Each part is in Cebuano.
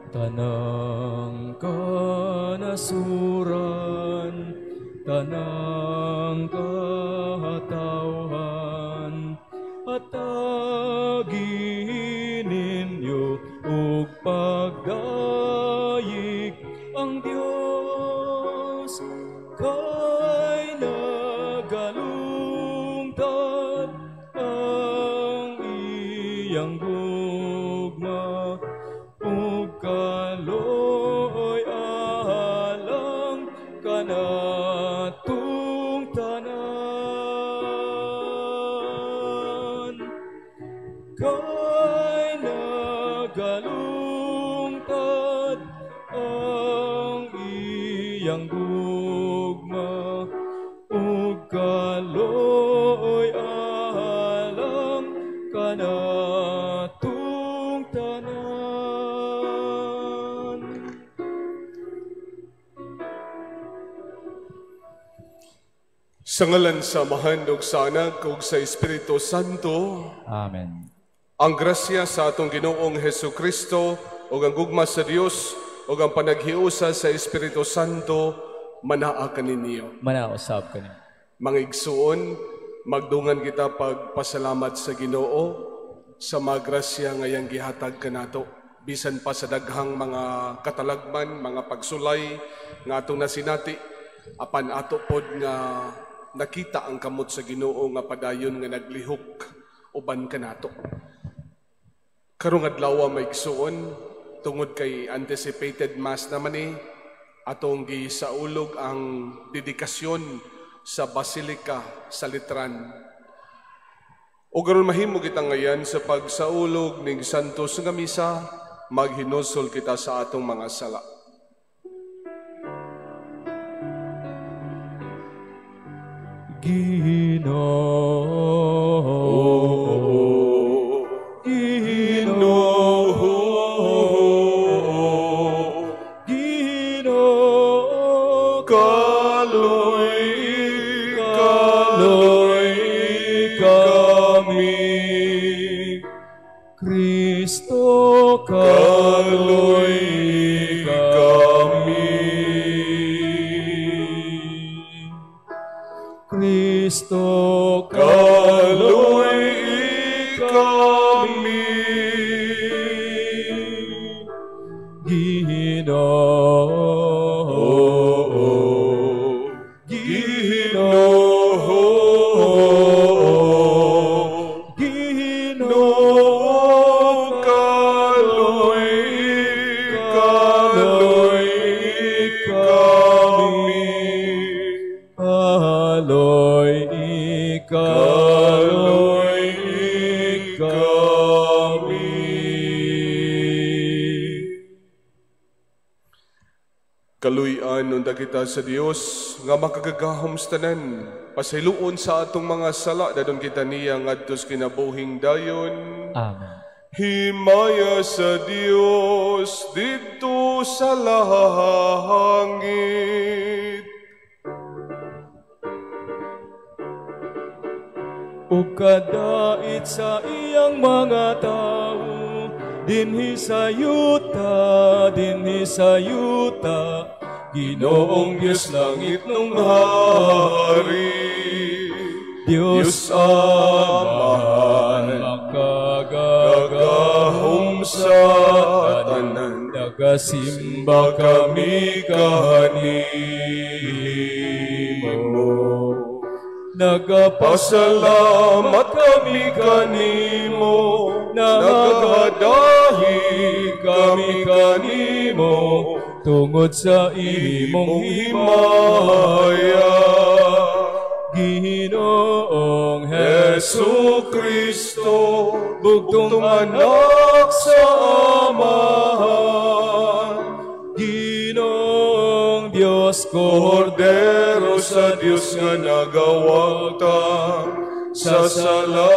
Tanang kanasuran, tanang katawhan, hatagi ninyo ug pagdayeg ang Dios, kay nagalungtad ang iyang gugma ug kaloy alang kanatong tanan. Kay nagalungtad ang iyang gugma ug kaloy alang kanatong tanan. Sa ngalan sa Amahan ug sa Anak ug sa Espiritu Santo. Amen. Ang grasya sa atong Ginoong Hesus Kristo ug ang gugma sa Dios ug ang panaghiusa sa Espiritu Santo manaa kaninyo. Manausab kaninyo. Mga igsuon, magdungan kita pagpasalamat sa Ginoo sa mga grasya nga iyang gihatag kanato. Bisan pa sa daghang mga katalagman, mga pagsulay nga atong nasinati, apan ato pod nga nakita ang kamot sa Ginoo nga padayon nga naglihok uban kanato. Karong adlaw, mga igsuon, tungod kay anticipated mass naman ni atong gisaulog ang dedikasyon sa Basilica sa Letran. O karon mahimo kita ngayon sa pagsaulog ning Santos nga Misa, maghinusol kita sa atong mga sala. Ginoo, Ginoo, Ginoo, kaloy, kaloy kami. Kristo, kaloy kami. Kristo, kaloy kami. Ginoo, Ginoo, Ginoo, kaloy, kaloy kami. Kaloy, Kaloy kami. Kaluy-an unta kita sa Dios nga makagagahom sa tanan. Pasayloon sa atong mga sala, dadon kita niya ngadto sa kinabuhing dayon. Amen. Himaya sa Dios didto sa langit. Ug kadait sa iyang mga tawo, dinhi sa yuta, dinhi sa yuta, Ginoong Dios langit nung hari, Dios Dios Amahan, makagagahom gagahom sa tanan, nagasimba kami kami kanimo. Nagapasalamat kami kanimo, nagadahi kami kanimo, tungod sa imong imong himaya. Ginoong Hesu Kristo, bugtong bugtong anak sa Amahan, Ginoong Dios, Kordero sa Dios nga nagawagta sa sala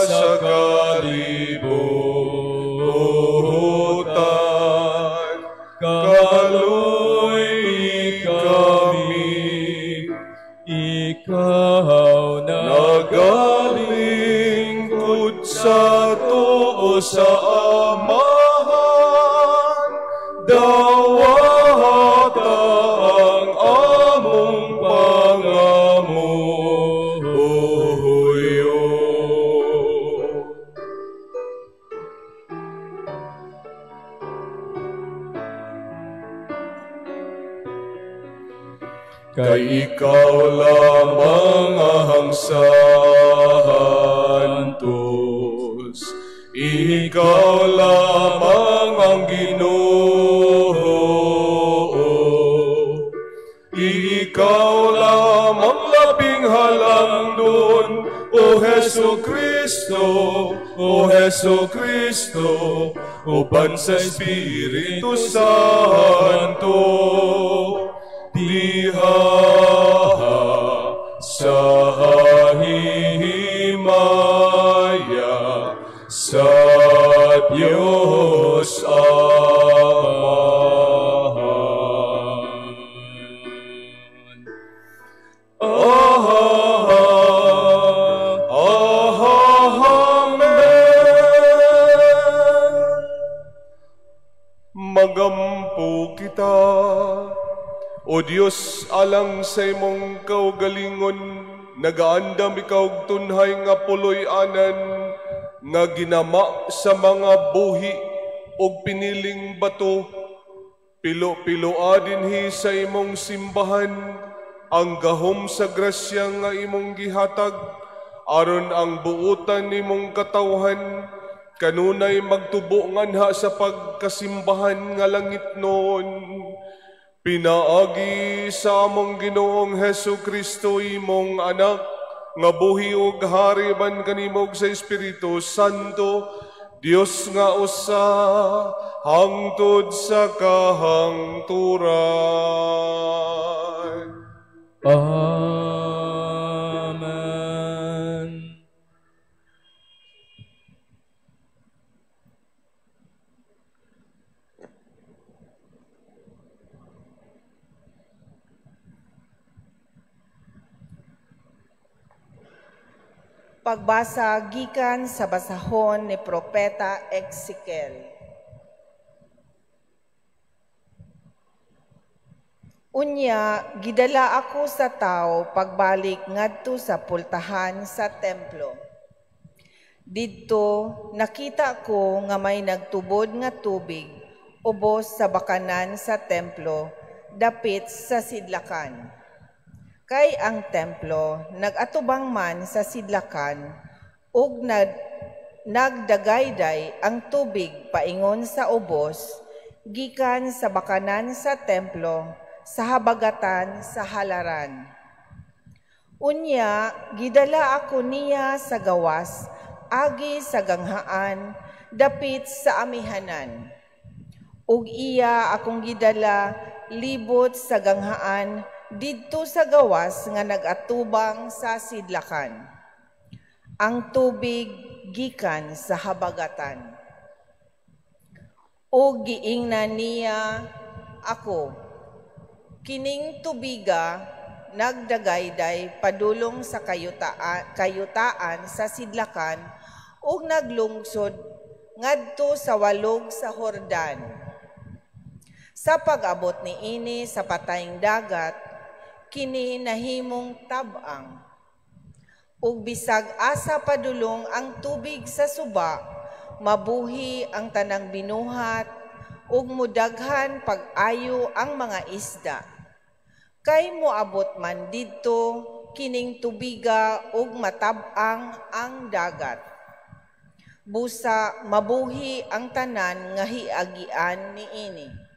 sa kalibutan. Kaloy kami, ikaw na Nagalingkod sa tuo sa Amahan, Kay ikaw lamang ang santos, ikaw lamang ang Ginoo, ikaw lamang labing halangdon, O Hesu Kristo, O Hesu Kristo, uban sa Espiritu Santo. Diha sa himaya sa Diyos Amahan. Amen. Magampo kita, O Dios, alang sa imong kaugalingon, nagaandam ikaw og tunhay nga puloy-anan, nga ginama sa mga buhi og piniling bato. Pilo-piloa dinhi sa imong simbahan ang gahom sa grasya nga imong gihatag, aron ang buotan nimong katawhan kanunay magtubo nganha sa pagkasimbahan nga langitnon. Pinaagi sa among Ginoong Hesu Kristo, imong anak, nga buhi ug hari ban kanimo sa Espiritu Santo, Dios nga usa, hangtod sa kahangturan. Amen. Pagbasa gikan sa basahon ni Propeta Ezekiel. Unya gidala ako sa tao pagbalik ngadto sa pultahan sa templo. Didto nakita ko nga may nagtubod nga tubig ubos sa bakanan sa templo dapit sa sidlakan. Kay ang templo nagatubang man sa sidlakan ug nagdagayday ang tubig paingon sa ubos gikan sa bakanan sa templo sa habagatan sa halaran. Unya gidala ako niya sa gawas agi sa ganghaan dapit sa amihanan. Ug iya akong gidala libot sa ganghaan didto sa gawas nga nagatubang sa sidlakan. Ang tubig gikan sa habagatan. Ug giingnan niya ako, kining tubiga nagdagayday padulong sa kayutaan sa sidlakan ug naglungsod ngadto sa walog sa Hordan. Sa pag-abot niini sa patayng dagat, kini nahimong tab-ang. Ug bisag asa padulong ang tubig sa suba, mabuhi ang tanang binuhat ug mudaghan pag-ayo ang mga isda. Kay moabot man didto kining tubiga ug matab-ang ang dagat. Busa mabuhi ang tanan nga hiagian niini.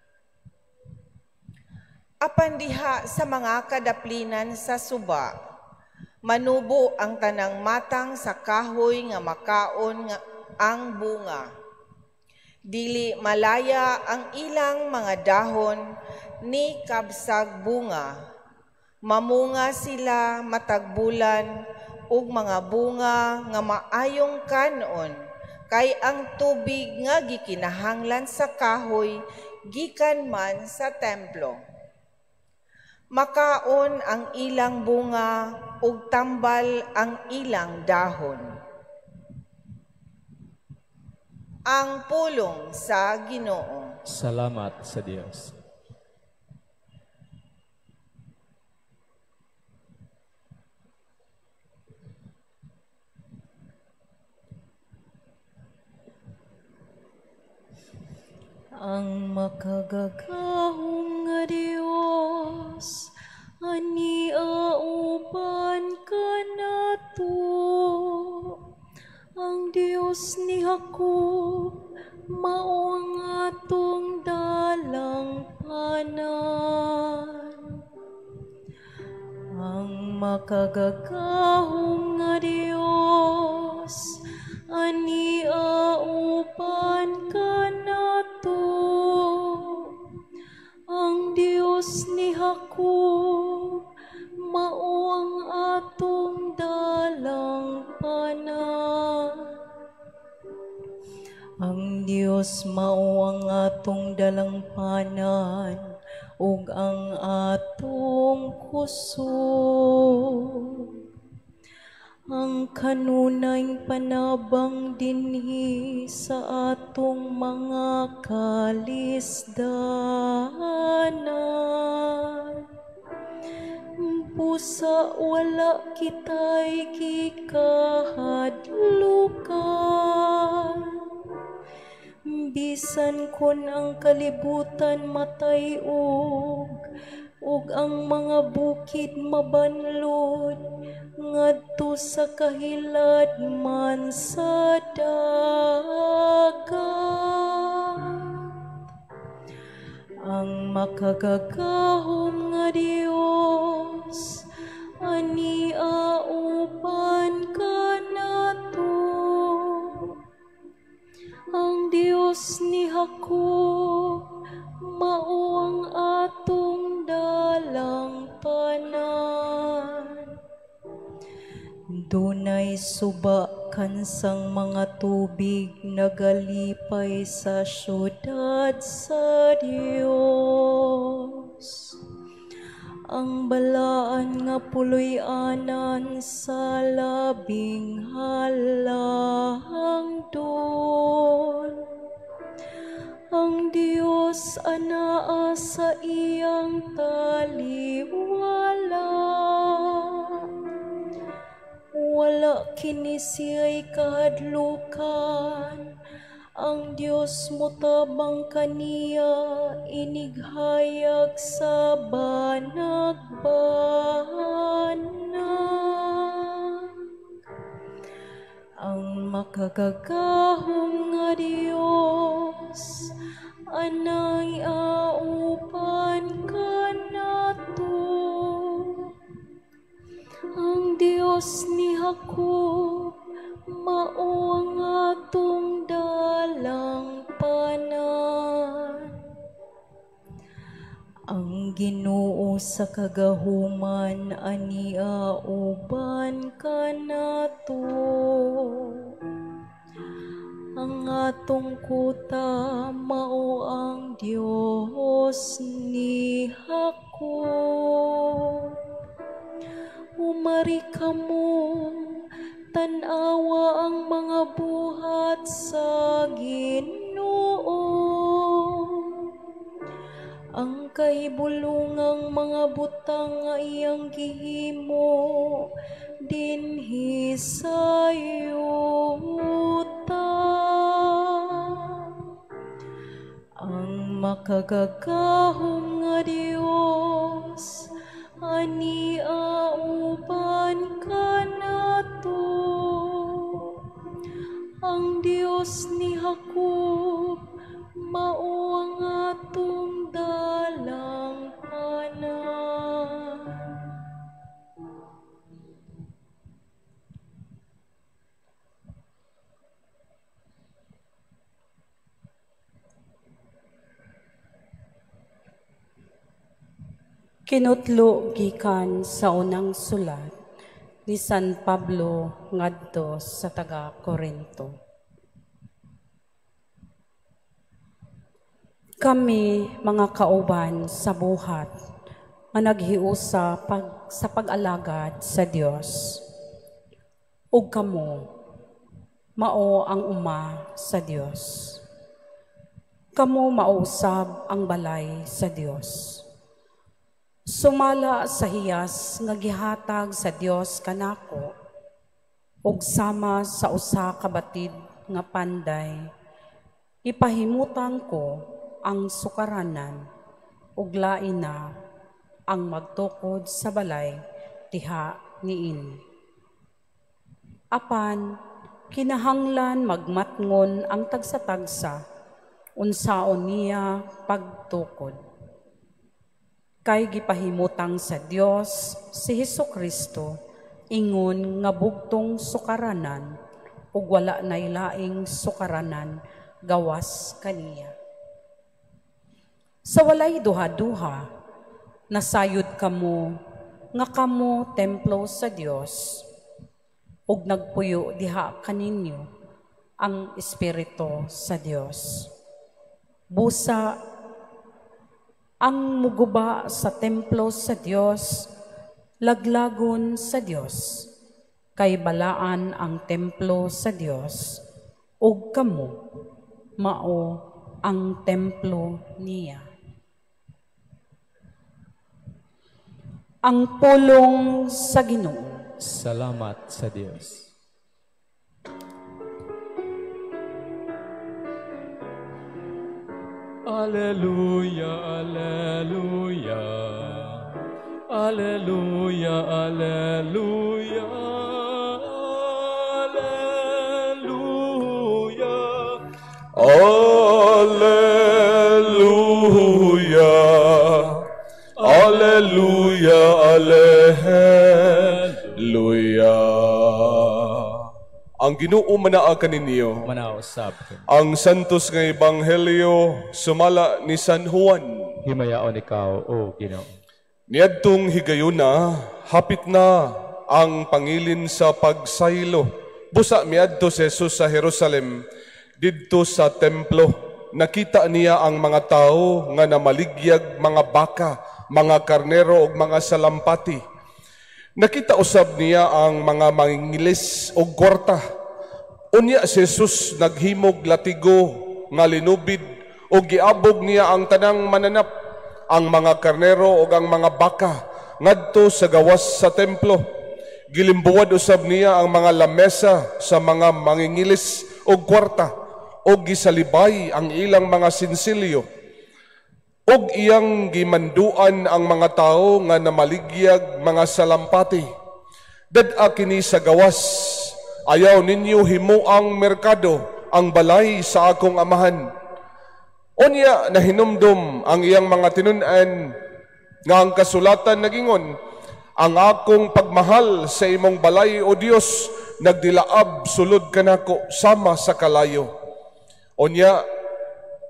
Apan diha sa mga kadaplinan sa suba, manubo ang tanang matang sa kahoy nga makaon nga ang bunga. Dili malaya ang ilang mga dahon ni kabsag bunga. Mamunga sila matag bulan ug mga bunga nga maayong kanon, kay ang tubig nga gikinahanglan sa kahoy gikan man sa templo. Makaon ang ilang bunga ug tambal ang ilang dahon. Ang pulong sa Ginoo. Salamat sa Dios. Ang makagagahom nga Dios, anilog Dios ni Jacob mao ang atong dalangpanan. Ang makagagahom nga Dios ania uban kanato. Ang Dios ni Jacob mao ang atong dalangpanan. Ang Dios mao ang atong dalangpanan ug ang atong kusog. Ang kanunay panabang dinhi sa atong mga kalisdanan. Busa wala kita'y gikahadlukan. Bisan kon ang kalibutan matay-og ug ang mga bukid mabanlod ngadto sa kahiladman sa dagat. Ang makagagahom nga Dios ania uban kanato. Ang Dios ni Jacob mao ang atong dalangpanan. Dunay suba kansang mga tubig nagalipay sa syudad sa Dios. Ang balaan nga puloy-anan sa labing halangdon. Ang Dios anaa sa iyang taliwala. Wala kini siya'y kahadlukan. Ang Dios motabang kaniya inighayag sa banag-banag. Ang makagagahom nga Dios anay aupan kanato. Ang Dios ni Jacob mao ang atong dalangpanan. Ang Ginoo sa kagahuman ania uban kanato. Ang atong kuta mao ang Dios ni Jacob. Umari kamo, tan-awa ang mga buhat sa Ginoo. Ang kahibulungang mga butang nga iyang gihimo dinhi sa yuta. Ang makagagahom nga Dios ania uban kanato. Ang Dios ni Jacob mao ang atong dalangpanan. Kinutlo gikan sa unang sulat ni San Pablo ngadto sa taga Korinto. Kami mga kauban sa buhat nga naghiusa sa pag-alagad sa Dios. Ug kamo mao ang uma sa Dios. Kamo mausab ang balay sa Dios. Sumala sa hiyas nga gihatag sa Dios kanako ug sama sa usa ka batid nga panday, ipahimutang ko ang sukaranan ug lain na ang magtukod sa balay diha niini. Apan Kinahanglan magmatngon ang tagsa-tagsa unsaon niya pagtukod. Kay gipahimutang sa Dios si Hesukristo ingon nga bugtong sukaranan ug wala nay laing sukaranan gawas kaniya. Sa walay duha-duha, nasayod kamo nga kamo templo sa Dios ug nagpuyo diha kaninyo ang Espiritu sa Dios. Busa ang muguba sa templo sa Dios, laglagon sa Dios, kay balaan ang templo sa Dios, ug kamo mao ang templo niya. Ang pulong sa Ginoo. Salamat sa Dios. Alleluia, alleluia, alleluia, alleluia, alleluia, alleluia, alleluia, alleluia. Ang Ginoo manaa kaninyo. Manausab. Ang santos nga ebanghelyo sumala ni San Juan. Himayaon ikaw, o Ginoo. Niadtong higayuna, hapit na ang pangilin sa pagsaylo. Busa miadto si Jesus sa Jerusalem, didto sa templo. Nakita niya ang mga tao nga namaligyag mga baka, mga karnero ug mga salampati. Nakita usab niya ang mga mangingilis og kwarta. Unya si Jesus naghimog latigo nga linubid ug giabog niya ang tanang mananap, ang mga karnero ug ang mga baka ngadto sa gawas sa templo. Gilimbuwad usab niya ang mga lamesa sa mga mangingilis og kwarta ug gisalibay ang ilang mga sinsilyo. Ug iyang gimanduan ang mga tao nga namaligyag mga salampati. Dad-a kini sa gawas, ayaw ninyo himuang merkado ang balay sa akong amahan. Unya nahinumdum ang iyang mga tinun-an nga ang kasulatan nagingon, ang akong pagmahal sa imong balay o Dios nagdilaab sulod kanako sama sa kalayo. Unya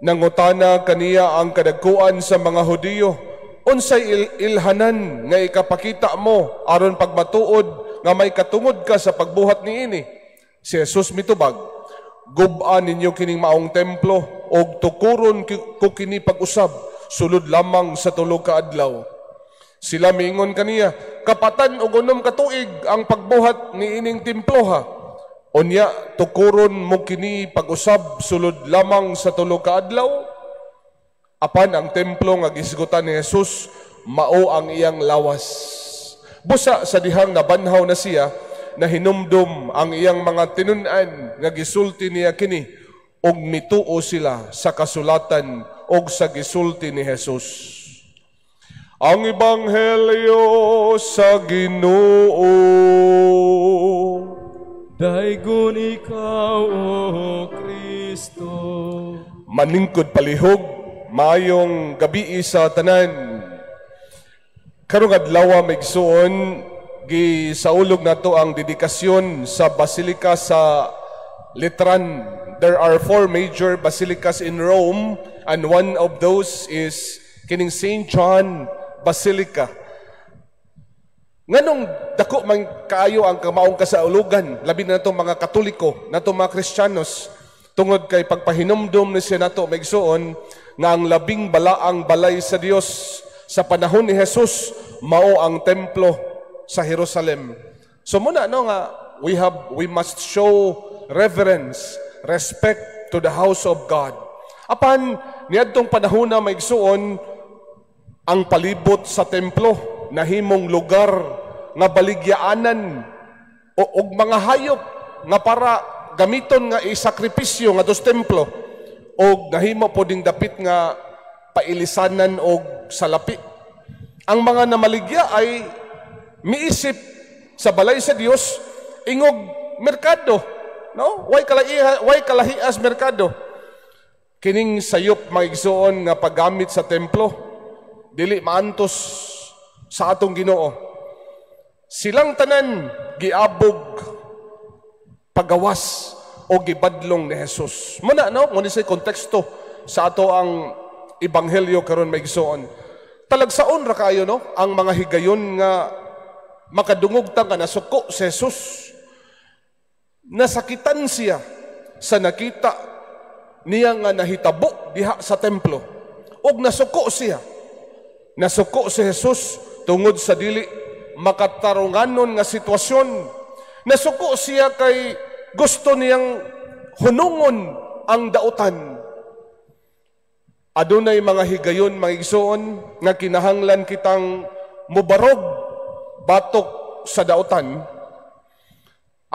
nangutana kaniya ang kadagkuan sa mga Hudiyo, unsay ilhanan nga ikapakita mo aron pagmatuod nga may katungod ka sa pagbuhat niini? Si Jesus mitubag, gub-a ninyo kining maong templo og tukuron ko kini pag-usab sulod lamang sa tulo ka adlaw. Sila miingon kaniya, kapatan og 6 ka tuig ang pagbuhat niining temploha. Unya tukuron mo kini pag-usab sulod lamang sa tulo ka adlaw. Apan ang templo nga gisgutan ni Jesus mao ang iyang lawas. Busa sa dihang nabanhaw na siya, nahinumdum ang iyang mga tinun-an nga gisulti niya kini, ug mituo sila sa kasulatan ug sa gisulti ni Jesus. Ang ebanghelyo sa Ginoo. Daygon ikaw, O Kristo. Maningkod palihog, maayong gabi sa tanan. Karong adlaw migsuon, gisaulog nato ang dedikasyon sa Basilika sa Letran. There are 4 major basilicas in Rome, and one of those is kining St. John Basilica. Nganong dako man kaayo ang kamaong kasaulugan, labi na natong mga Katoliko, natong mga Kristiyanos, tungod kay pagpahinumdum ni siya nato maigsuon nga ang labing balaang balay sa Dios sa panahon ni Jesus mao ang templo sa Jerusalem. So muna no nga we must show reverence, respect to the house of God. Apan niadtong panahon na maigsuon, ang palibot sa templo nahimong lugar nga baligyaanan o og mga hayop nga para gamiton nga isakripisyo nga dos templo, og nahimo po ding dapit nga pailisanan og salapi. Ang mga namaligya ay miisip sa balay sa Dios ingog merkado. No? Way kalahias, way kalahias merkado. Kining sayop, mga igsoon, nga paggamit sa templo, dili maantos sa atong Ginoo. Silang tanan giabog pagawas o gibadlong ni Jesus. Muna no, muna sa konteksto sa ato ang ebanghelyo karon, mga igsoon. Talagsaon ra kaayo, no, ang mga higayon nga makadungog ta nga nasuko si Jesus. Nasakitan siya sa nakita niya nga nahitabo diha sa templo. Og nasuko siya. Nasuko si Jesus tungod sa dili makatarunganon nga sitwasyon. Nasuko siya kay gusto niyang hunungon ang dautan. Adunay mga higayon, mga igsoon, nga kinahanglan kitang mubarog batok sa dautan.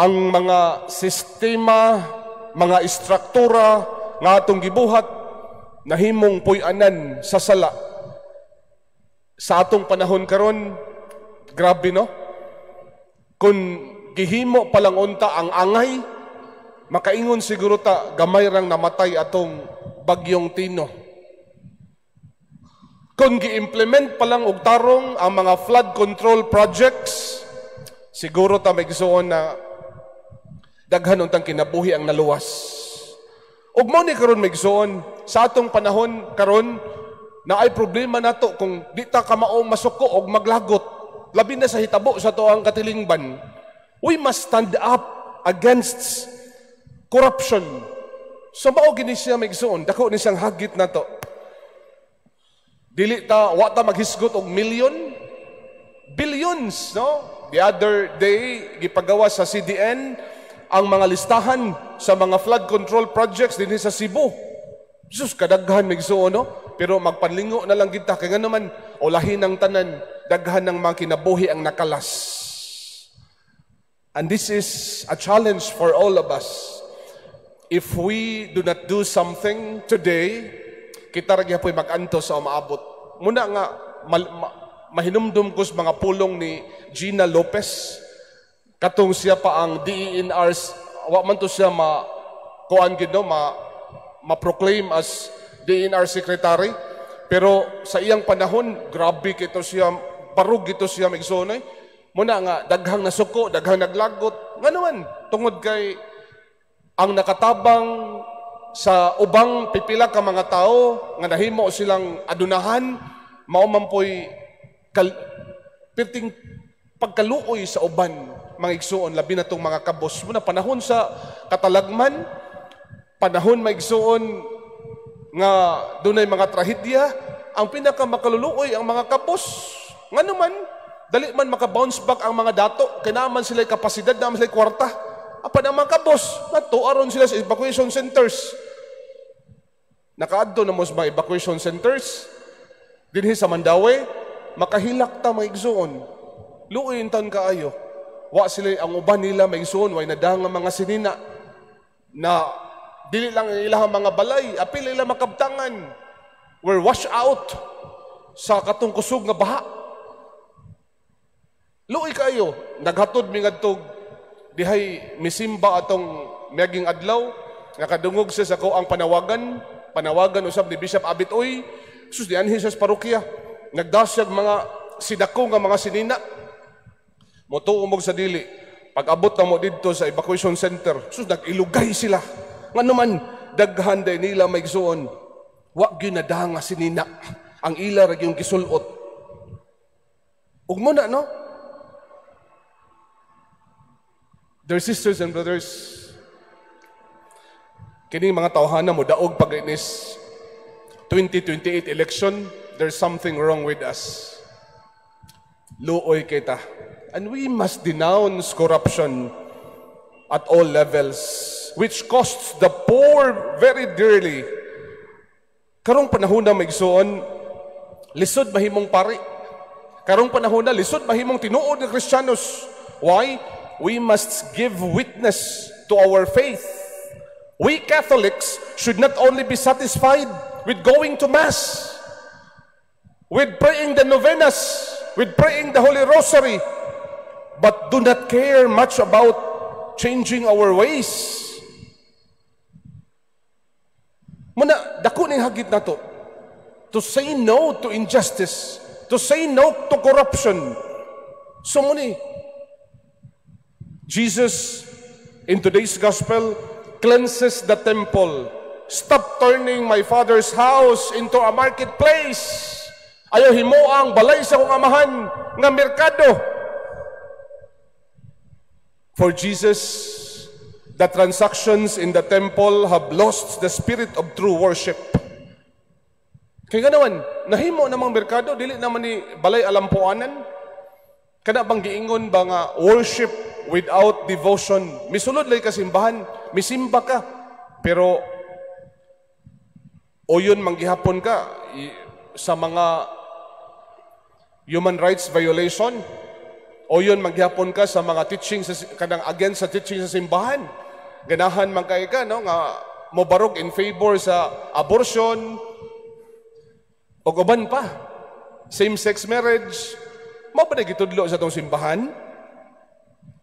Ang mga sistema, mga istruktura nga atong gibuhat nahimong puy-anan sa sala. Sa atong panahon karon, grabe, no? Kung gihimo pa lang unta ang angay, makaingon siguro ta gamay rang namatay atong bagyong Tino. Kung gi-implement pa lang og tarong ang mga flood control projects, siguro ta, mga igsoon, na daghan untang kinabuhi ang naluwas. Ug mao ni karon, mga igsoon, sa atong panahon karon na ay problema nato kung di ta kamao masuko og maglagot, labi na sa hitabo sa atoang katilingban. We must stand up against corruption. So mao gini siya, mga igsoon, dako ni siyang hagit nato. Dili ta, wa ta maghisgot og million, billions, no? The other day, gipagawa sa CDN ang mga listahan sa mga flood control projects dinhi sa Cebu. Jesus, kadaghan, mga igsoon, no? Pero magpanlingo na lang kita kay naman ulahin ang tanan, daghan ng mga kinabuhi ang nakalas. And this is a challenge for all of us. If we do not do something today, kita ra gyapoy mag-antos sa umaabot. Muna nga mahinumdum ko sa mga pulong ni Gina Lopez katong siya pa ang DENR, wa man to siya ma kuan gid, no, ma ma-proclaim as DENR secretary, pero sa iyang panahon grabe kito siya, barug gito siya, mga igsoon. Muna nga daghang nasuko, daghang naglagot, nga naman tungod kay ang nakatabang sa ubang pipila ka mga tao nga nahimo silang adunahan, mao man poy pirting pagkaluoy sa uban, mga igsuon, labi na tong mga kabos mo na panahon sa katalagman, panahon, mga igsuon, nga dunay mga trahedya, ang pinaka makaluluoy ang mga kabos. Nga naman dali man maka-bounce back ang mga dato kay naa man sila kapasidad, naa man sila kwarta. Apan ang mga kabos, nato aron sila sa evacuation centers. Nakaadto na mo sa mga evacuation centers dinhi sa Mandaue, makahilak ta, mga igsuon. Luoy tan kaayo. Wa sila, ang uban nila, mga igsuon, way nadang nga mga sinina na dili lang ang ilahang mga balay, apil ila makabtangan were washed out sa katong kusog nga baha. Luoy kaayo. Naghatod mi ngadtog dihay misimba atong miaging adlaw, nakadungog siya sa ko ang panawagan, panawagan usab ni Bishop Abit Uy. Sus, dianhi sa parokya. Nagdasyag mga sidako nga mga sinina. Motuo mo sa dili, pag abot na mo didto sa evacuation center, sus, nag-ilugay sila. Nga naman, daghan day nila, mga igsuon, wa gyud nga sinina. Ang ila ra gyud gisulot. Ug mo na, no? Dear sisters and brothers, kining mga tawhana mo daog pag inis 2028 election, there's something wrong with us. Luoy kita. And we must denounce corruption at all levels, which costs the poor very dearly. Karong panahon na, mga igsoon, lisod mahimong pari. Karong panahon na, lisod mahimong tinuod nga Kristiyanos. Why? We must give witness to our faith. We Catholics should not only be satisfied with going to Mass, with praying the novenas, with praying the Holy Rosary, but do not care much about changing our ways. Muna, dako ning hagit nato to say no to injustice, to say no to corruption. So muni, Jesus in today's gospel cleanses the temple. "Stop turning my Father's house into a marketplace." Ayaw himoa ang balay sa akong Amahan nga merkado. For Jesus, the transactions in the temple have lost the spirit of true worship. Kaya nga naman, nahimo namang merkado, dili naman ni balay alampuanan. Kana bang giingon ba nga worship without devotion? Misulod lay ka simbahan, misimba ka, pero oyon manggihapon ka sa mga human rights violation, oyon manggihapon ka sa mga teaching sa kanang against sa teaching sa simbahan. Ganahan man kay ka, no, nga mobarog in favor sa abortion o uban pa, same-sex marriage. Mao ba na gitudlo sa atong simbahan?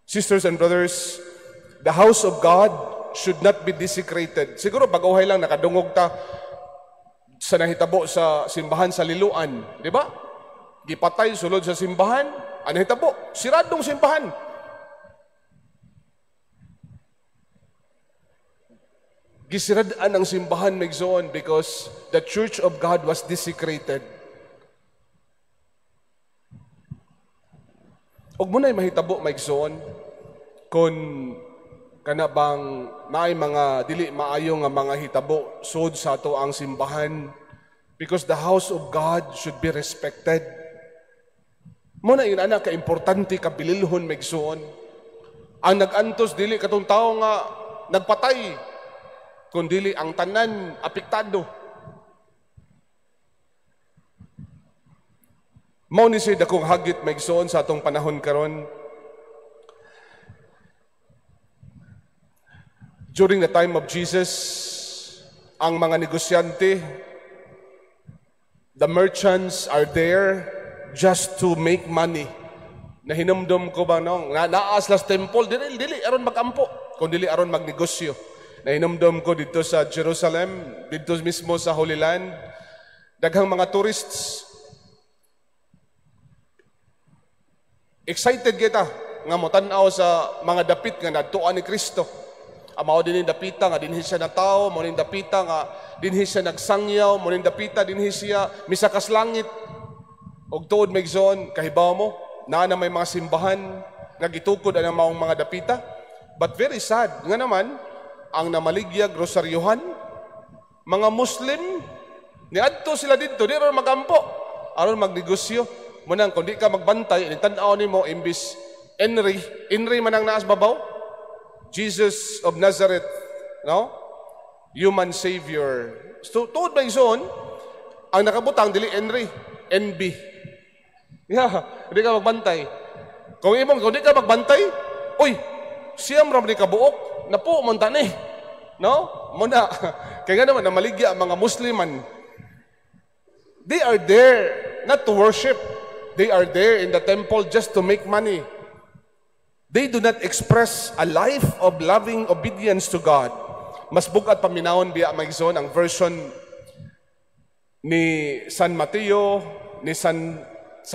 Sisters and brothers, the house of God should not be desecrated. Siguro bag-ohay lang nakadungog ta sa nahitabo sa simbahan sa Liloan, di ba? Gipatay sulod sa simbahan, ano nahitabo? Siradong simbahan. Gisiradaan ang simbahan, megzoon, because the church of God was desecrated. Ug muna'y mahitabo, maigsoon, kung kana bang naay mga dili maayo nga mga hitabo sud sa ato ang simbahan, because the house of God should be respected. Muna yun ana ka importante kabililhon, maigsoon. Ang nag-antos dili katong tawo nga nagpatay, kun dili ang tanan apektado. Mao ni siya dakong hagit, maigsoon, sa atong panahon karon. During the time of Jesus, ang mga negosyante, the merchants are there just to make money. Nahinumdum ko ba no? Na naas las temple, dili dili aron magampo, kun dili aron magnegosyo. Nahinumdum ko dito sa Jerusalem, dito mismo sa Holy Land, daghang mga tourists. Excited kita nga motan-aw sa mga dapit nga nadtuan ni Kristo. Mao din dapita nga dinhi siya natawo, mao ning dapita nga dinhi siya nagsangyaw, mao ning dapita dinhi siya misakas langit. Og tuod, maigsoon, kahibaw mo, naa na may mga simbahan nga gitukod ang maong mga dapita. But very sad nga naman ang namaligyag rosaryohan, mga Muslim, niadto sila didto di aron magampo, aron magnegosyo. Munang kung di ka magbantay, tan-aw nimo imbis Henry, Henry man ang naas babaw, Jesus of Nazareth, no? Human Savior. So, tuod ba yung ang nakabutang dili Henry, NB. Yeah, di ka magbantay. Kung di ka magbantay, uy, siyam ram ni kabuok, napo man tani. No? Muna, kaya nga naman, namaligya ang mga Musliman. They are there not to worship. They are there in the temple just to make money. They do not express a life of loving obedience to God. Mas bugat paminawon biya, maigsoon, ang version ni San Mateo, ni San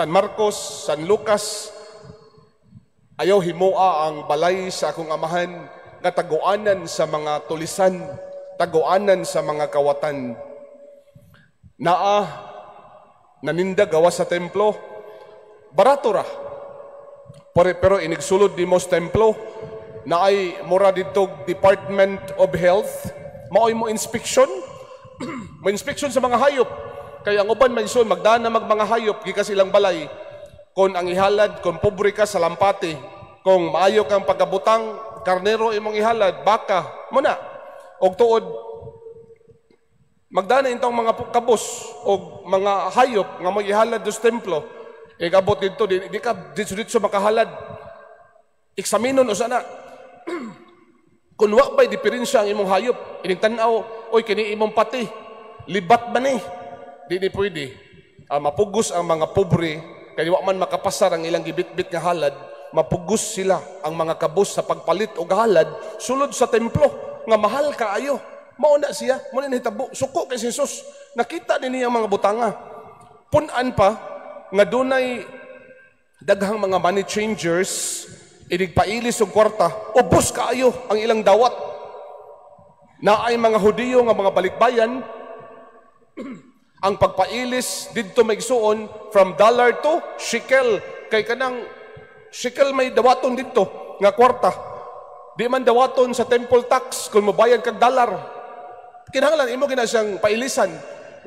Marcos, San Lucas. Ayaw himoa ang balay sa akong Amahan nga taguanan sa mga tulisan, taguanan sa mga kawatan. Naa, naninda gawa sa templo, barato ra. Pero inigsulod ni mo sa templo, na ay mura dito Department of Health, maoy mo inspection, mo inspection sa mga hayop. Kaya ang uban may magdana mag mga hayop, gikas ilang balay. Kung ang ihalad, kung pobre ka sa lampati, kung maayo kang pagabutang, karnero imong ihalad, baka, muna. Og tuod, magdana intong mga kabus o mga hayop nga mo ihalad sa templo. Ikabot dito, di ka ditso-ditso makahalad. Eksaminon o sana. Kung wa ba'y diferensya ang imong hayop, ining tan-aw, oy, kini imong pati, libat ba ni? Di pwede. Mapugos ang mga pobre, kaya wa man makapasar ang ilang gibitbit nga halad, mapugos sila ang mga kabus sa pagpalit og halad sulod sa templo nga mahal kaayo. Mao na siya, mao na nahitabo. Suko kay si Jesus. Nakita din niya ang mga butanga. Punan pa nga dunay daghang mga money changers, inig pailis og kwarta, ubos kaayo ang ilang dawat. Naay mga Hudiyo nga mga balikbayan, ang pagpailis didto maigsuon from dollar to shekel, kay kanang shekel may dawaton didto nga kwarta. Di man dawaton sa temple tax kung mobayad kag dollar. Kinahanglan imo gina siyang pailisan.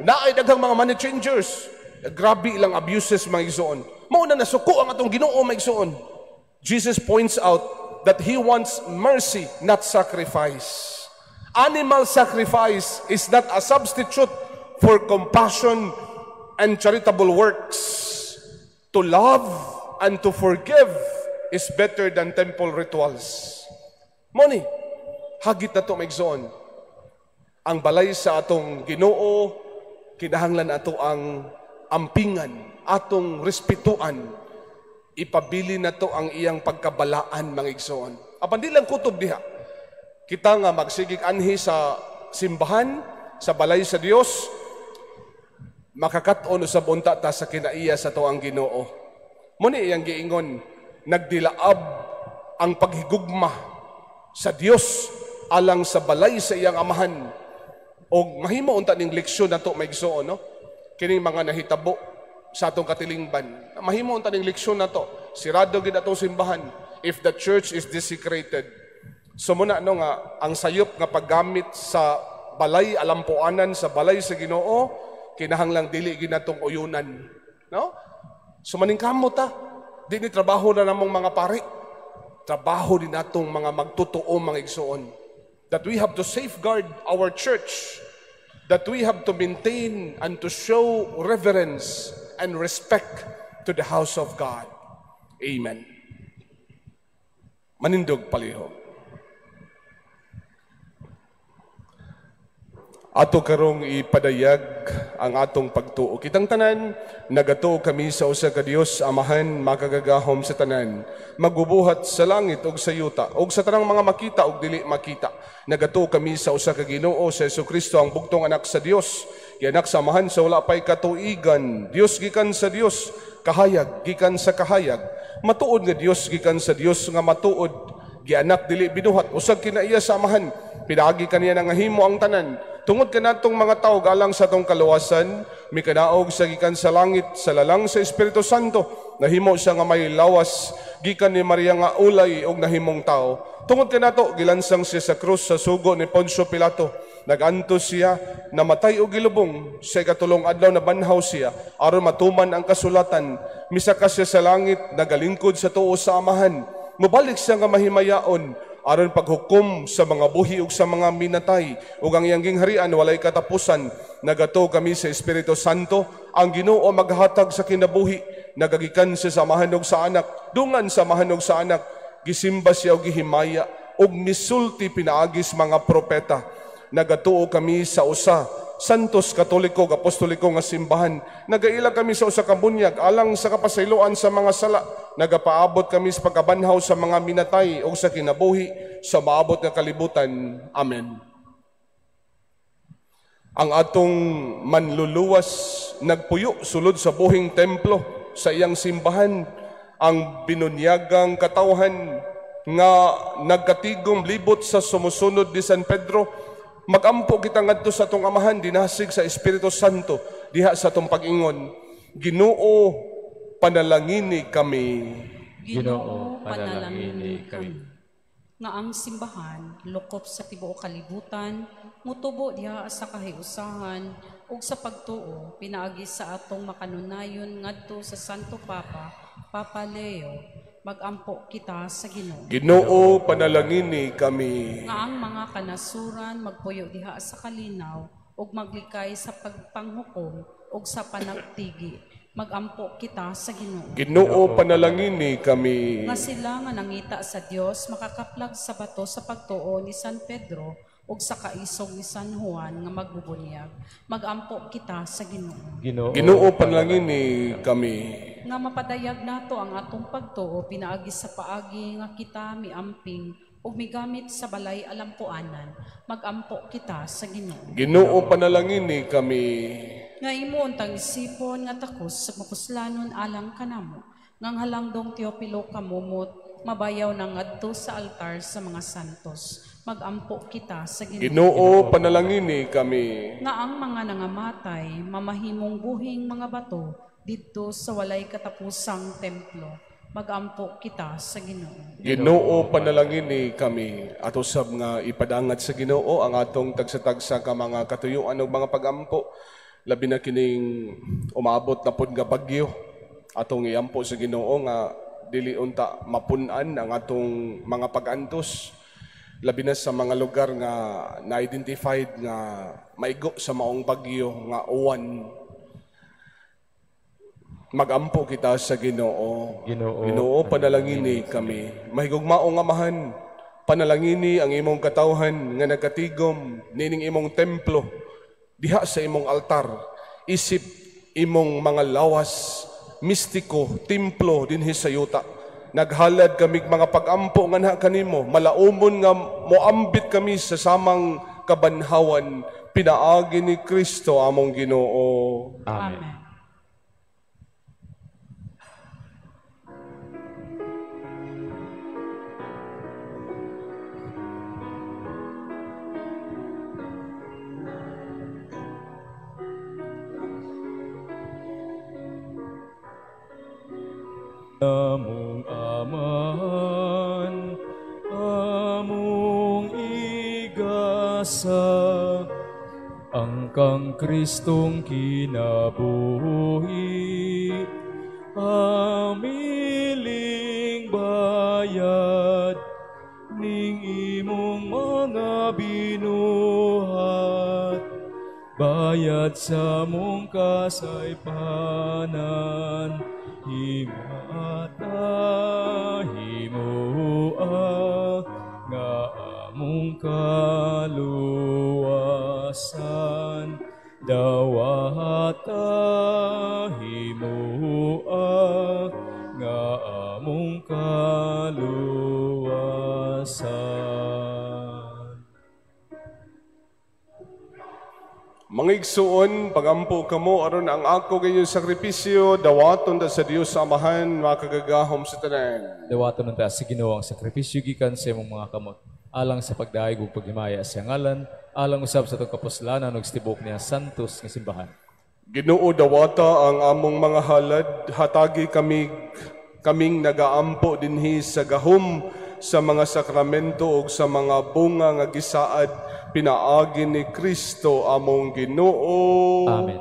Naay daghang mga money changers. Grabe ilang abuses, mga igsuon. Mao na nasuko ang atong Ginoo, mga igsuon. Jesus points out that He wants mercy, not sacrifice. Animal sacrifice is not a substitute for compassion and charitable works. To love and to forgive is better than temple rituals. Mao ni, hagit na to, mga igsoon. Ang balay sa atong Ginoo, kinahanglan ato ang ampingan, atong respetuan. Ipabili na to ang iyang pagkabalaan, mga igsoon. Apan di lang kutob diha. Kita nga magsigig anhi sa simbahan, sa balay sa Dios, makakat-on usab unta ta sa kinaiya sa atoang Ginoo. Muni iyang giingon, nagdilaab ang paghigugma sa Dios alang sa balay sa iyang amahan. Og mahimo unta ning leksyon nato, mga igsoon, no? Kining mga nahitabo sa atong katilingban. Mahimo unta ning leksyon nato. Sirado gid atong simbahan if the church is desecrated. So muna no nga ang sayop nga paggamit sa balay alampuanan sa balay sa Ginoo kinahanglang dili gid natong uyunan, no? So maningkamot ta. Di ni trabaho na namong mga pari. Trabaho din natong mga magtotoo, mga igsoon. That we have to safeguard our church. That we have to maintain and to show reverence and respect to the house of God. Amen. Manindog palihog. Ato karong ipadayag ang atong pagtuo. Kitang tanan, nagatuo kami sa usa ka Dios, Amahan, makagagahom sa tanan, magubuhat sa langit ug sa yuta, ug sa tanang mga makita ug dili makita. Nagatuo kami sa usa ka Ginoo, sa Hesukristo, ang bugtong anak sa Dios, gianak sa Amahan sa wala pay katuigan, Dios gikan sa Dios, kahayag gikan sa kahayag, matuod nga Dios gikan sa Dios nga matuod, gianak dili binuhat, usag kinaiya sa Amahan, pinaagi kaniya nangahimo ang tanan. Tungod kanatong mga tawo alang sa atong kaluwasan, mikanaog sa gikan sa langit sa lalang sa Espiritu Santo, nahimo siya nga may lawas gikan ni Maria nga ulay og nahimong tawo. Tungod kanato gilansang siya sa krus sa sugo ni Poncio Pilato. Nagantos siya, namatay og gilubong, sa ikatulong adlaw nabanhaw siya aron matuman ang kasulatan. Misaka siya sa langit, nagalingkod sa tuo sa Amahan. Mobalik siya nga mahimayaon aron paghukom sa mga buhi ug sa mga minatay, ug ang iyang gingharian walay katapusan. Nagato kami sa Espiritu Santo, ang Ginoo maghatag sa kinabuhi, nagagikan siya sa Amahan ug sa Anak, dungan sa Amahan ug sa Anak, gisimba siya og gihimaya ug misulti pinaagis mga propeta. Nagatuo kami sa usa Santos Katoliko ug Apostoliko nga simbahan. Nagaila kami sa usa ka bunyag alang sa kapasayloan sa mga sala. Nagapaabot kami sa pagkabanhaw sa mga minatay ug sa kinabuhi sa maabot nga kalibutan. Amen. Ang atong manluluwas nagpuyo sulod sa buhing templo sa iyang simbahan, ang binunyagang katawhan nga nagkatigom libot sa sumusunod ni San Pedro. Magampo kita ngadto sa atong Amahan dinasig sa Espiritu Santo diha sa atong pag-ingon, Ginoo, panalangini kami. Ginoo, panalangini kami. Nga ang simbahan lokop sa tibuok kalibutan mutubo diha sa kahiusahan ug sa pagtuo pinaagi sa atong makanunayon ngadto sa Santo Papa, Papa Leo. Magampo kita sa Ginoo. Ginoo, panalangini kami. Nga ang mga kanasuran magpuyo diha sa kalinaw ug maglikay sa pagpanghukom ug sa panagtigi. Magampo kita sa Ginoo. Ginoo, panalangini kami. Nga sila nga nangita sa Dios makakaplag sa bato sa pagtuo ni San Pedro ug sa kaisog ni San Juan nga magbubunyag. Magampo kita sa Ginoo. Ginoo, panalangini kami. Nga mapadayag nato ang atong pagtuo pinaagi sa paagi nga kita miamping ug migamit sa balay alampuanan. Magampo kita sa Ginoo. Ginoo, panalangini kami. Nga imo untang isipon nga takos sa mapuslanon alang kanamo, ngang halangdong Teopilo kamumot, mabayaw na ngadto sa altar sa mga santos. Magampo kita sa Ginoo. Ginoo, panalangini kami. Nga ang mga nangamatay mamahimong buhing mga bato didto sa walay katapusang templo. Magampo kita sa Ginoo. Ginoo, panalangini kami. Ato sab nga ipadangat sa Ginoo ang atong tagsa-tagsa ka mga katuyuan ug mga pagampo, labi na kining umaabot na pod nga bagyo. Atong iampo sa Ginoo nga dili unta mapun-an ang atong mga pag-antos, labi na sa mga lugar nga na-identified nga maigo sa maong bagyo nga uwan. Magampo kita sa Ginoo. Ginoo, Ginoo, panalangini kami. Mahigugmaong Amahan, panalangini ang imong katawhan nga nagkatigom nining imong templo diha sa imong altar, isip imong mga lawas mistiko templo dinhi sa yuta. Naghalad kami mga pagampo nga na kanimo, malaumon nga moambit kami sa samang kabanhawan, pinaagi ni Kristo among Ginoo. Amen. Among Amahan, among igasa, ang kang Kristong kinabuhi, amiling bayad ning imong mga binuhat, bayad sa mong kasaypanan, himata himua nga among kaluwasan, dawata himua nga among kaluwasan. Mga igsuon, pagampo kamo aron ang ako gayong sakripisyo dawaton ta sa Dios Amahan makagagahom sa tanan. Dawaton ta sa Ginoo ang sakripisyo gikan sa imong mga kamot, alang sa pagdayeg ug paghimaya sa ngalan, alang usab sa atong kapuslanan ug sa tibuok niya santos nga simbahan. Ginoo, dawata ang among mga halad, hatagi kami kaming nagaampo dinhi sa gahom sa mga sakramento ug sa mga bunga nga gisaad pinaagi ni Kristo among Ginoo. Amen.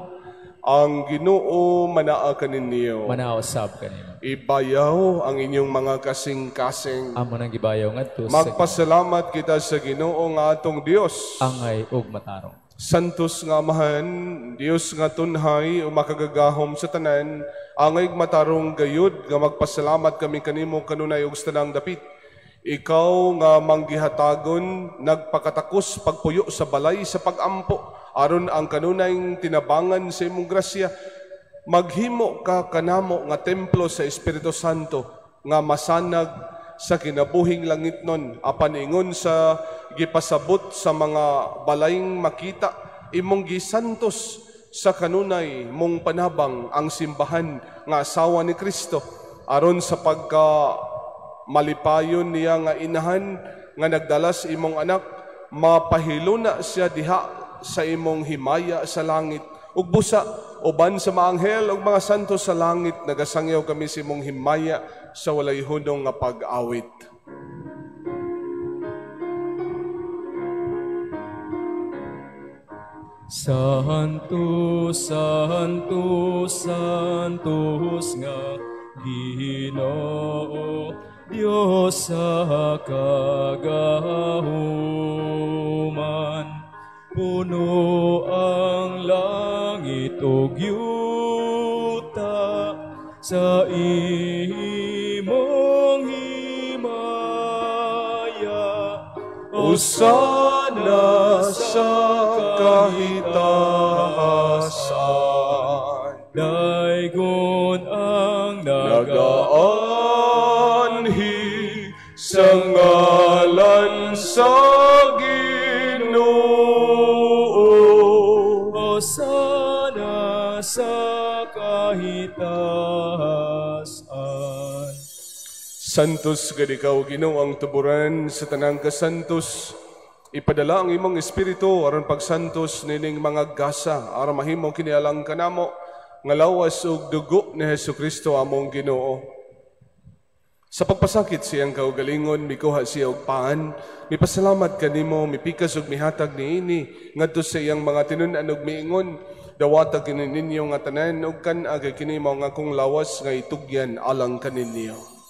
Ang Ginoo manaa kaninyo. Manaa usab kanimo. Ibayaw ang inyong mga kasing-kasing. Amo nang gibayaw ngadto sa Magpasalamat kita sa Ginoo nga atong Dios. Angay ug matarong. Santos nga Amahan, Dios nga tunhay o makagagahom sa tanan, angay ug matarong gayud nga magpasalamat kami kanimo kanunay ug sa tanang dapit. Ikaw nga manggihatagon, nagpakatakos pagpuyo sa balay sa pagampo, aron ang kanunayng tinabangan sa imong grasya, maghimo ka kanamo nga templo sa Espiritu Santo, nga masanag sa kinabuhing langitnon, apan ingon sa gipasabot sa mga balayng makita, imong gisantos sa kanunay mong panabang ang simbahan nga asawa ni Kristo, aron sa pagka malipayon niya nga inahan nga nagdala sa imong anak, mapahiluna siya diha sa imong himaya sa langit. Ug busa uban sa mga anghel ug mga santo sa langit, nagasangyaw kami sa imong himaya sa walay hunong nga pag-awit. Santo, Santo, Santos nga Ginoo, Diyos sa kagahuman, puno ang langit ug yuta sa imong himaya. Hosana sa kahitahasan, daygon ang nagaanhi sa ngalan Santos gad ikaw, Ginoo, ang tuburan sa tanang kasantos. Ipadala ang imong espiritu aron pagsantos nining mga gasa aron mahimo kini alang kanamo nga lawas ug dugo ni Hesukristo among Ginoo. Sa pagpasakit siyang kaugalingon, mikuha siya og paan, mipasalamat kanimo, mipikas ug mihatag niini ngadto sa iyang mga tinun-an ug miingon, dawata kini ninyo nga tanan ug kan-a kay kini mao nga akong lawas nga itugyan alang kaninyo.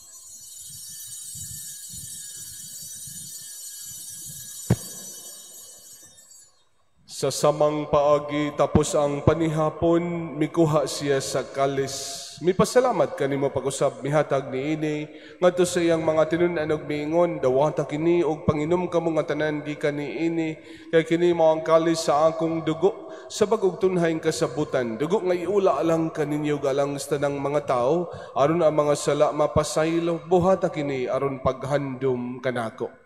Sa samang paagi tapos ang panihapon, mikuha siya sa kalis. Mipasalamat kanimo pag-usab mihatag niini ngadto sa iyang mga tinun-an ug miingon, dawata kini og panginom kamo nga tanan gikan niini, kay kini mao ang kalis sa akong dugo sa bag-ong tunhayng kasabutan, dugo nga iula alang kaninyo galang sa tanang mga tawo aron ang mga sala mapasaylo. Buhata kini aron paghandom kanako.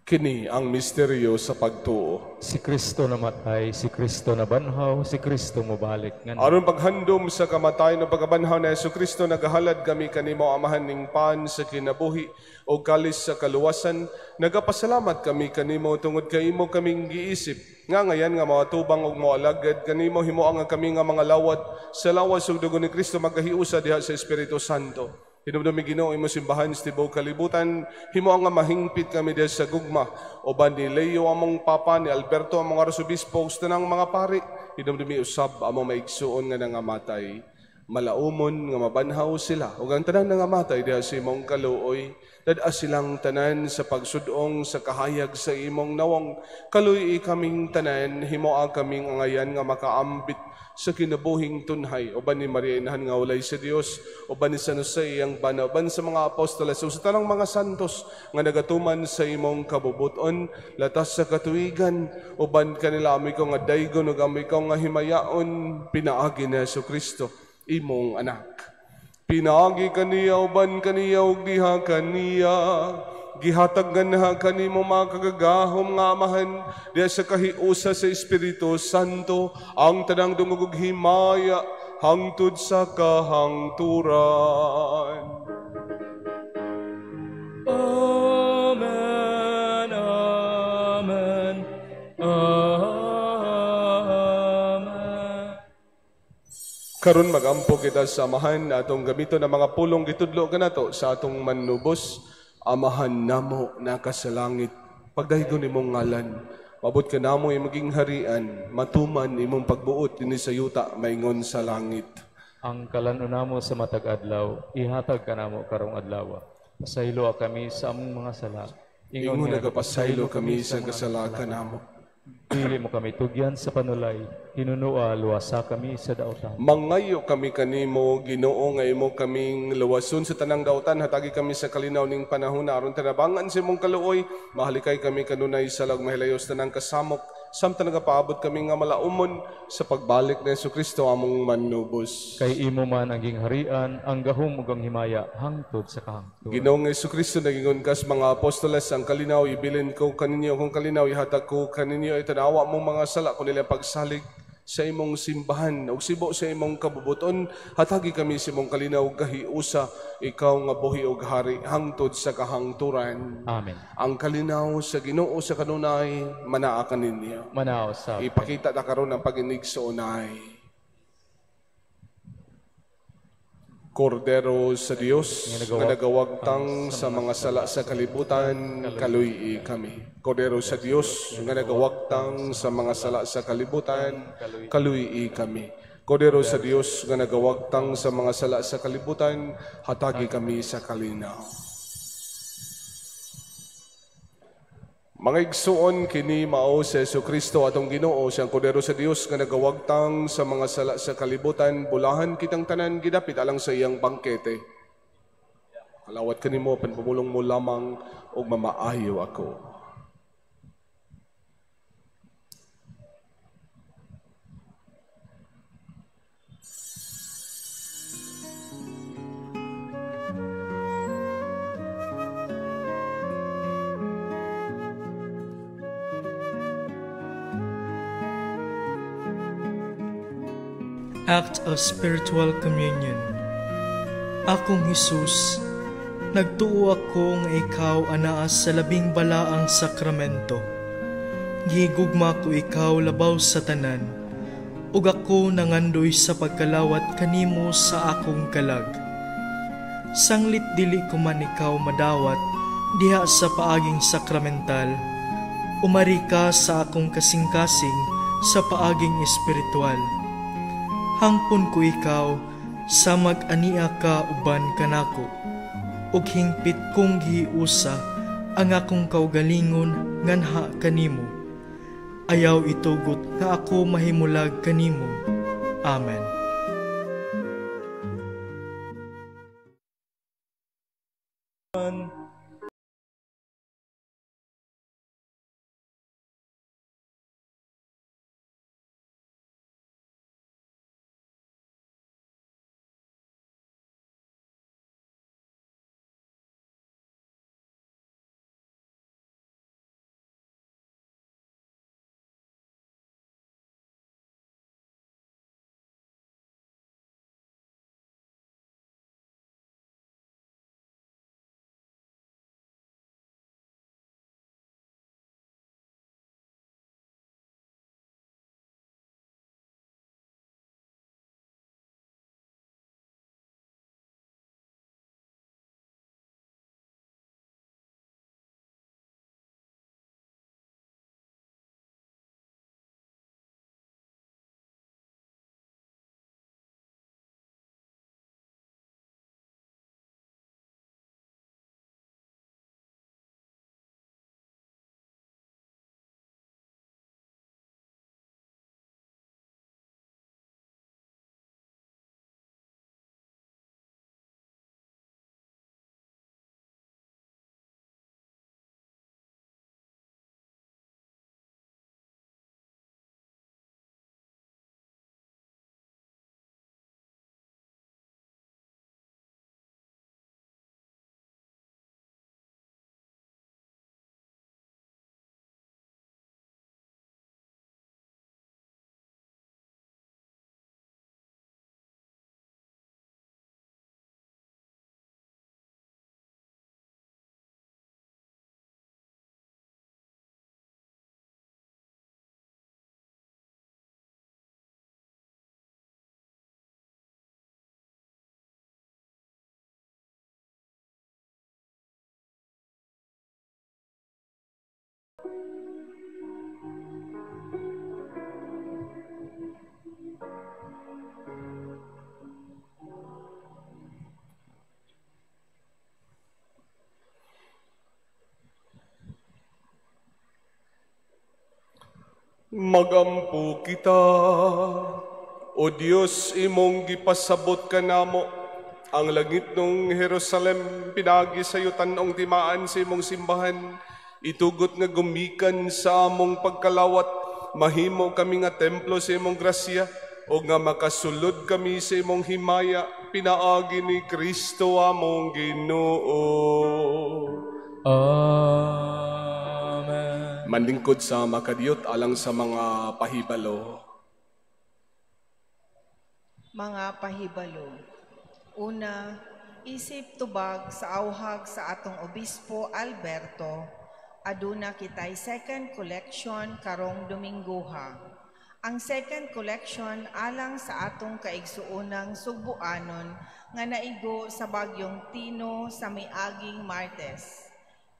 Kini ang misteryo sa pagtuo. Si Kristo namatay, si Kristo nabanhaw, si Kristo mobalik. Aron paghandom sa kamatayon o pagkabanhaw na Hesukristo, nagahalad kami kanimo Amahan ning pan sa kinabuhi o kalis sa kaluwasan. Nagapasalamat kami kanimo tungod kay imo kaming giisip nga ngayan nga moatubang ug moalagad kanimo, himoa nga kami nga mga lawat sa lawas ug dugo ni Kristo magahiusa diha sa Espiritu Santo. Hinumdumi Ginoo imong simbahan sa tibuok kalibutan, himo nga mahingpit kami diha sa gugma. Uban ni Leo among papa, ni Alberto among arsobispo, ug sa tanang mga pari. Hinumdumi usab among maigsuon nga nangamatay. Malaumon nga mabanhaw sila ug ang tanan nangamatay diha sa imong kaluoy. Dad-a silang tanan sa pagsudong sa kahayag sa imong nawong. Kaluoy kaming tanan, himoa kaming angayan nga makaambit sa kinabuhing tunhay. Uban ni Maria Inahan nga walay sa Dios, uban ni San Jose iyang bana, uban sa mga apostoles ug sa tanang mga santos nga nagatuman sa imong kabubuton, latas sa katuigan, uban kanila amoy ko nga daygon ug amoy ko nga himayaon, pinaagi ni Hesukristo imong anak. Pinaagi kaniya, uban kaniya ug diha kaniya, gihatag ganha kanimo mga kagagahom nga Amahan diha sa kahiusa sa Espiritu Santo ang tanang dungog ug himaya hangtod sa kahangturan. Amen. Amen. Amen. Karon magampo kita sa Amahan atong gamiton ang mga pulong gitudlo kanato sa atong manubos. Amahan namo na ka sa langit, pagdaygon imong ngalan, mabot ka namo imong maging harian, matuman imong pagbuot dinhi sa yuta maingon sa langit. Ang kalan-on namo sa matag adlaw, ihatag kanamo karong adlaw. Pasaylo kami sa among mga sala. Ingon nagapasaylo kami sa kasalakan namo. Dili mo kami tugyan sa panulay, hinunua luwasa kami sa dautan. Mangayo kami kanimo, Ginoo, nga imo kaming luwason sa tanang dautan, hatagi kami sa kalinaw ning panahon aron tanabangan sa imong kaluoy, mahalikay kami kanunay sa lag mahilayos tanang kasamok, samtang nagapaabot kami nga malaumon sa pagbalik ni Hesukristo among manubos. Kay imo man ang gingharian, ang gahom ug ang himaya hangtod sa kahangturan. Ginoong Hesukristo, nagingon kas mga apostoles, ang kalinaw ibilin ko kaninyo, kung kalinaw ihatag ko kaninyo, itanawa mong mga sala kun nila pagsalig sa imong simbahan ug sibo sa imong kabubuton, hatagi kami sa imong kalinaw kahiusa, ikaw nga buhi ug hari hangtod sa kahangturan. Amen. Ang kalinaw sa Ginoo sa kanunay manaa kaninyo. Manaa usab. Ipakita ta karon ang pag-inig sa unay. Kordero sa Dios nga nagawagtang sa mga sala sa kalibutan, kaluy-i kami. Kordero sa Dios nga nagawagtang sa mga sala sa kalibutan, kaluy-i kami. Kordero sa Dios nga nagawagtang sa mga sala sa kalibutan, hatagi kami sa kalinaw. Mga igsuon, kini mao si Hesukristo atong Ginoo, siyang kordero sa Dios nga nagawagtang sa mga sala sa kalibutan, bulahan kitang tanan gidapit alang sa iyang bangkete. Kalawat kanimo, panpumulong mo lamang og mamaayo ako. Act of Spiritual Communion. Akong Hesus, nagtuo ako nga ikaw anaa sa labing balaang sakramento. Gihigugma ko ikaw labaw sa tanan, ug ako nangandoy sa pagkalawat kanimo sa akong kalag. Sanglit dili ko man ikaw madawat diha sa paaging sakramental, umari ka sa akong kasing-kasing sa paaging espiritual. Hangpon ko ikaw sa mag-ania ka uban kanako, ug hingpit kong gihiusa ang akong kaugalingon nganha kanimo. Ayaw itugot nga ako mahimulag kanimo. Amen. Magampo kita, O Dios, imong gipasabot kanamo ang langit nung Jerusalem, pinagi sa iyo tan-ong timaan sa imong simbahan, itugot nga gumikan sa among pagkalawat, mahimo kami nga templo sa imong grasya, o nga makasulod kami sa imong himaya, pinaagi ni Kristo among Ginoo. Amen. Manlingkod sa makadiyot alang sa mga pahibalo. Mga pahibalo. Una, isip tubag sa auhag sa atong Obispo Alberto, aduna kitay second collection karong Domingguha. Ang second collection alang sa atong kaigsuonang Sugbuanon nga naigo sa bagyong Tino sa miaging Martes.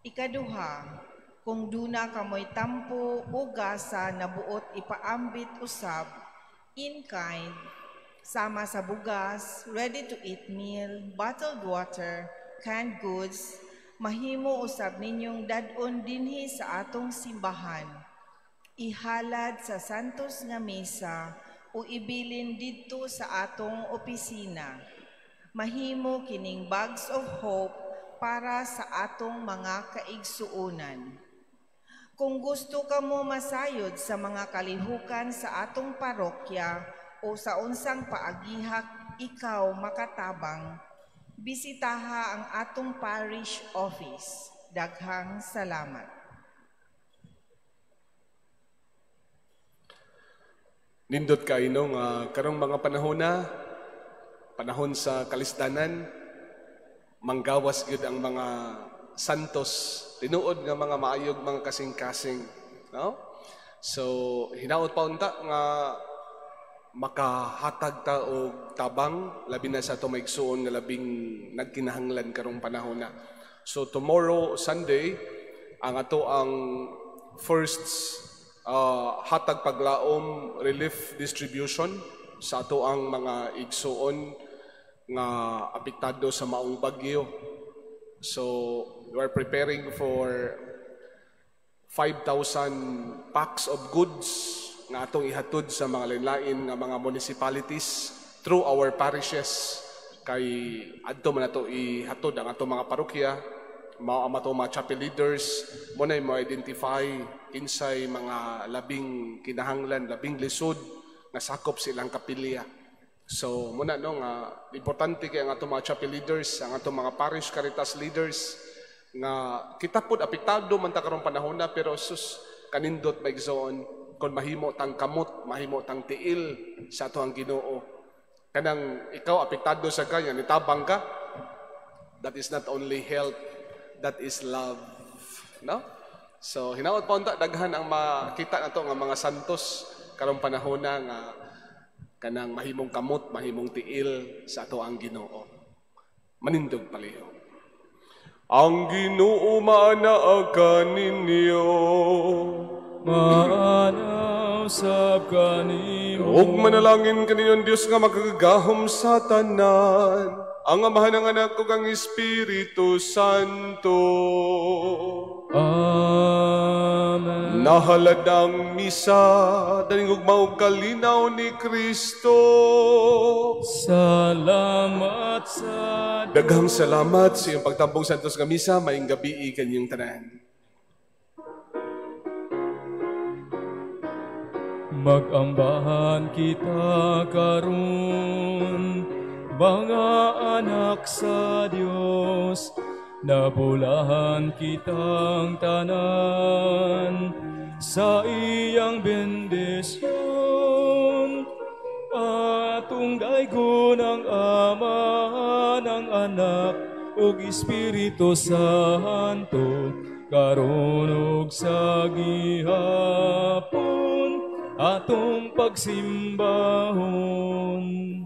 Ikaduha, kung duna kamoy tampo o gasa na buot ipaambit usab, in kind, sama sa bugas, ready-to-eat meal, bottled water, canned goods, mahimo usab ninyong dad-on dinhi sa atong simbahan. Ihalad sa Santos nga Misa o ibilin didto sa atong opisina. Mahimo kining bags of hope para sa atong mga kaigsuonan. Kung gusto kamo masayod sa mga kalihukan sa atong parokya o sa unsang paagihak ikaw makatabang, bisitaha ang atong parish office. Daghang salamat. Nindot kaayo no nga karong mga panahon na, panahon sa kalisdanan, manggawas gyud ang mga santos, tinuod nga mga maayog mga kasing-kasing, no? So hinaot pa unta nga makahatag ta og tabang, labi na sa ato maigsuon nga labing nagkinahanglan karong panahon na. So tomorrow Sunday ang ato ang first hatag paglaom relief distribution sa ato ang mga igsuon nga apektado sa maong bagyo. So we are preparing for 5,000 packs of goods nga atong ihatod sa mga lain-lain nga mga municipalities through our parishes, kay adto man nato ihatod ang atong mga parokya, mao ang ato mga chapel leaders mo na mo-identify kinsay mga labing kinahanglan, labing lisod nga sakop silang kapilya. So muna no nga importante kay ang atong mga chapel leaders, ang atong mga parish caritas leaders, nga kita pod apektado man ta karong panahon na, pero sus, kanindot, maigsoon, kon mahimo tang kamot, mahimo tang tiil sa ato ang Ginoo. Kanang ikaw apektado sa kanya, nitabang ka, that is not only help, that is love, no? So hinaot pa unta daghan ang makita nato nga mga santos karong panahon na nga kanang mahimong kamot, mahimong tiil sa ato ang Ginoo. Manindog palihog. Ang Ginoo maanaa kaninyo. Maana usab kanimo. Ug manalangin kaninyong Dios nga makagagahom sa tanan, ang Amahan, ang Anak ug ang Espiritu Santo. Amen. Nahalad ang misa, daling ugma ug kalinaw ni Kristo. Salamat sa Daghang salamat sa iyong pagtambong sa Santos nga misa, maayong gabii kaninyong tanan. Magambahan kita karon, mga anak sa Dios, nabulahan kitang tanan sa iyang bendisyon. Atong daygon ang Ama, ang Anak, ug Espiritu Santo, karon ug sa gihapon atong pagsimbahon.